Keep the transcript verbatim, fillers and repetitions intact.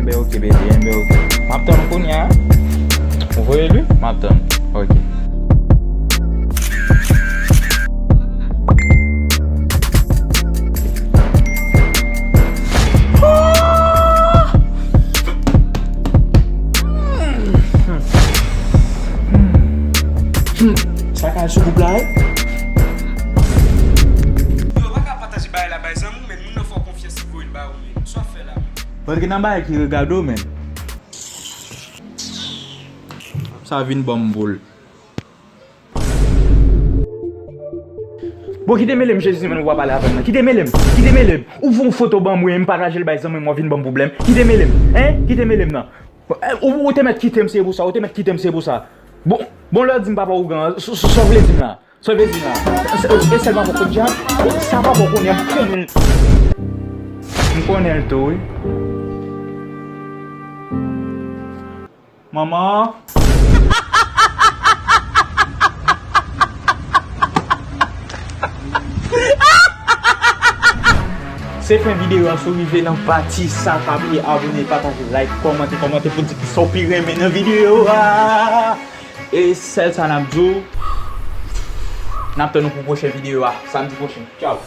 Enben oke, bebe, enben oke. M ap tann ou kounye a. Ou voye l, wi? M ap tann. Oke. Sa ka al sou gwoup la, wi. Yo, ou pa ka pataje bagay la bay zanmi w, men moun nan fè w konfyans, li voye l ba ou, men sa w ap fè la, men. Rantre nan bagay ki regade w, men. Sa vin ban m boul. Bon, kite mele m, Jezi, men ou pa pale avè m nan. Kite mele m, kite mele m. Ou voye yon foto ban mwen, m pataje l bay zanmi m, w ap vin ban m pwoblèm. Kite mele m, en? Kite mele m nan. Ou, ou te mèt kite m, se pou sa, ou te mèt kite m, se pou sa. Bon, bon, lè w di m papa ougan, sa w vle di m la? Sa w vle di m la? E sèl papa w konn djab? Bon, sa papa w konnen, m konnen l. M konnen l tou, wi. Manman. Se fen videyo a, si w rive nan pati sa, pa bliye abòne, pataje, like, kòmante, kòmante pou di kisa w pi renmen nan videyo a. E sèl sa n ap di w, n ap tann nou pou pwochen videyo a, samdi pwochen. Tchaw!